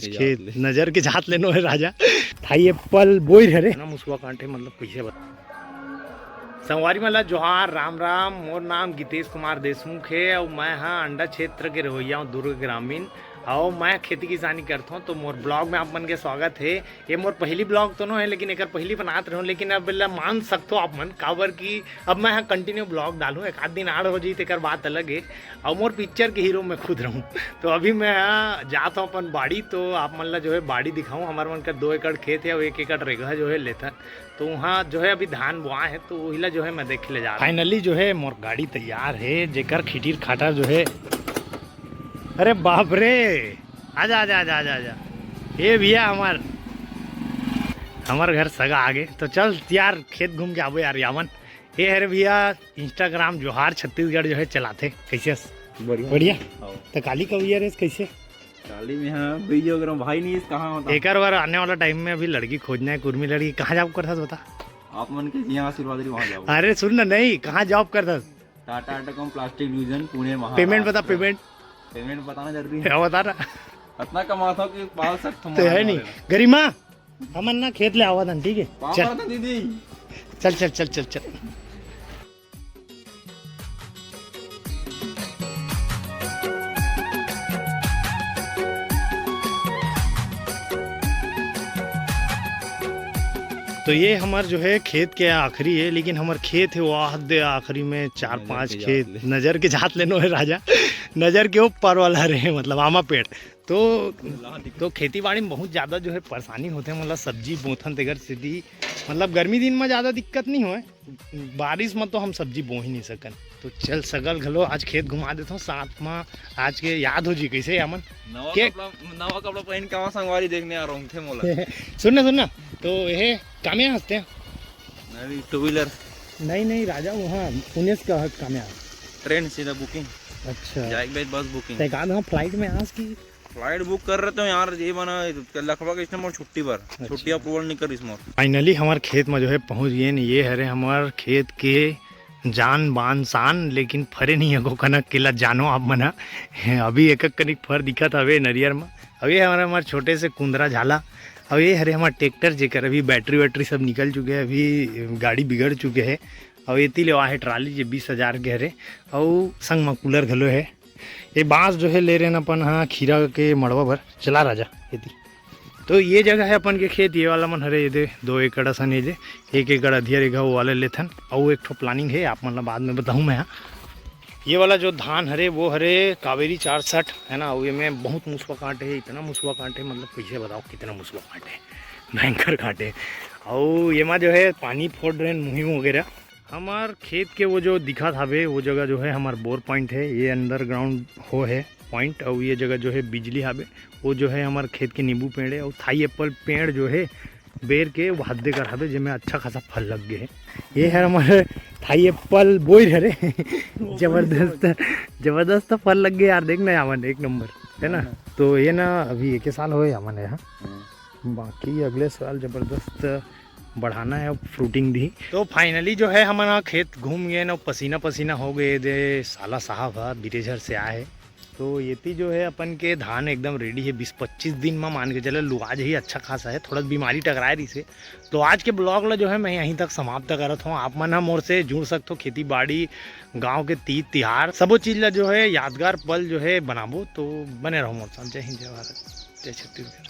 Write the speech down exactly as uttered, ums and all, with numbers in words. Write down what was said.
खेत नजर के जात ले नो हे राजा। थाई एप्पल बोइर हरे ना, मुसवा कांटे, मतलब, कइसे बता। संगवारी मन ला जोहार, राम राम। मोर नाम गीतेश कुमार देशमुख हे अउ मैं ह अंडा क्षेत्र के रहोइया हूँ, दुर्ग ग्रामीण। अउ मैं खेती किसानी करथों, तो मोर ब्लॉग में आप मन के स्वागत हे। ये मोर पहली ब्लॉग तो नो हे, लेकिन एकर पहली बनात रहूँ, लेकिन अब ला मान सकथो आप मन, काबर कि अब मैं ह कंटिन्यू ब्लॉग डालूँ। एक आध दिन आड़ हो जाई, तेकर बात अलग हे। अउ मोर पिक्चर के हीरो मैं खुद रहूँ। तो अभी मैं ह जात हूँ अपन बाड़ी, तो आप मन ला जो है बाड़ी दिखाऊँ। हमार मन का दो एकड़ खेत है अउ एक एकड़ रेगहा जो है लेथन, तो वहाँ जो है अभी धान बोआ है, तो वही ला जो है मैं देखे ले जा रहा हूँ। फाइनली जो है मोर गाड़ी तैयार है, जेकर खिटीर खाटा जो है। अरे बाप रे, आजा, आजा, आजा, आजा, आजा। ये भैया हमार, हमार घर सगा आगे। तो चल यार, खेत घूम के आबो यार, यावन। ये हरे भैया, Instagram जोहार छत्तीसगढ़ जो है चलाथे। कैसे हस? बढ़िया। बढ़िया? हाँ। तो काली का भैया रेस कैसे? काली में हाँ, वीडियोग्राम भाई नहीं, कहाँ होता? एकर बार आने वाला टाइम में अभी लड़की खोजना है, कुर्मी लड़की। कहाँ जॉब करथस बता? आप मन के जिहाँ आशीर्वाद रही, वहाँ जाओ। अरे सुन ना, नहीं, कहाँ जॉब करथस? Tata telecom, plastic division, Pune, Maharashtra. Payment बता, पेमेंट। पेमेंट बताना जरूरी है। क्या बता रहा? इतना कमाता हूँ कि पाल सकता हूँ तो है नहीं। गरिमा, हमन ना खेत ले आवा थन, ठीक है? पापा चल। था दीदी। चल, चल, चल, चल, चल। तो ये हमार जो है खेत के आखिरी है, लेकिन हमार खेत है वो हद आखिरी में, चार नजर पांच के खेत जात ले। नजर के जात ले नो है राजा, नजर के ऊपर वाला रहे, मतलब आमा पेड़। तो, तो खेती बाड़ी में बहुत ज़्यादा जो है परेशानी होथे, मतलब सब्जी बोथन तेकर सेती, मतलब गर्मी दिन में ज़्यादा दिक्कत नहीं होय, बारिश में तो हम सब्जी बो ही नहीं सकन। तो चल सगल घलो आज खेत घुमा देथों, साथ में आज के याद हो जी कैसे अमन नवा के कपड़ा, नवा कपड़ा पहन के आवा संगवारी, देखने आ रहा हूँ थे मोला। सुन ना, सुन ना, तो ये कामे हंसते हैं। नहीं, टू व्हीलर। नहीं, नहीं राजा, वहाँ पुनेस का हक कामे आ। ट्रेन सीधा बुकिंग। अच्छा। जाए के बाद बस बुकिंग। ते का हम फ्लाइट में आज की फ्लाइट बुक कर रहे तो यार, ये बना लखवा के इसने मोर छुट्टी पर, अच्छा। छुट्टी अप्रूवल नहीं करिस मोर। फाइनली हमार खेत में जो है पहुंच गए न, ये हरे हमार खेत के जान बान शान, लेकिन फरे नहीं है को कनक केला जानो आप मन ह। अभी एक एक कनिक फर दिखत हवे नरियर में। अभी हमारे हमार छोटे से कुंदरा झाला। अब ये हरे हमार ट्रैक्टर जेकर अभी बैटरी वैटरी सब निकल चुके हैं, अभी गाड़ी बिगड़ चुके हैं। अब एती ले आहे ट्राली जे बीस हजार के हरे, अउ संग में कूलर घलो है। ये बांस जो है ले रहे हैं अपन, हाँ, खीरा के मड़वा भर चला राजा एती। तो ये जगह है अपन के खेत, ये वाला मन हरे, ये दे दो एकड़ असन, ये जे एक एकड़ अधिया रेगहा वो वाले लेथन। अउ एक ठो प्लानिंग है, आप मन ला बाद में बताहूँ मैं। हाँ, ये वाला जो धान हरे वो हरे कावेरी चार सठ है ना, अउ ये में बहुत मुसवा कांटे है, इतना मुसवा कांटे, मतलब कैसे बताओ कितना मुसवा कांटे, भयंकर कांटे। अउ ये मा जो है पानी फोड़ रहे हैं, मुहिम वगैरह। हमार खेत के वो जो दिखत हावे, वो जगह जो है हमार बोर पॉइंट है, ये अंडरग्राउंड हो है पॉइंट, अउ ये जगह जो है बिजली हावे, वो जो है हमार खेत के नींबू पेड़ है, अउ थाई एप्पल पेड़ जो है बेर के वो हद्दे कर हावे, जेमे अच्छा खासा फल लग गए है। ये है हमारे थाई एप्पल बोइर हरे। जबरदस्त, जबरदस्त फल लग गए यार, देखना यावन, एक नंबर है ना। हाँ। तो ये ना अभी एक साल होए हमन यहाँ। हाँ। बाकी अगले साल जबरदस्त बढ़ाना है, अब फ्रूटिंग दी। तो फाइनली जो है हमन ह खेत घूम गए ना, पसीना पसीना हो गए दे। साला साहब ह बिरेझर से आए है, तो येती जो है अपन के धान एकदम रेडी है। बीस पच्चीस दिन में मान के चले लुआ जाही, अच्छा खासा है, थोड़ा बीमारी टकराए रही से। तो आज के ब्लॉग ला जो है मैं यहीं तक समाप्त करत हूँ। आप मन ह मोर से जुड़ सकते हो, खेती बाड़ी, गाँव के तीज तिहार, सबो चीज ला जो है यादगार पल जो है बनाबो। तो बने रहो मोर साथ। जय हिंद, जय भारत, जय छत्तीसगढ़।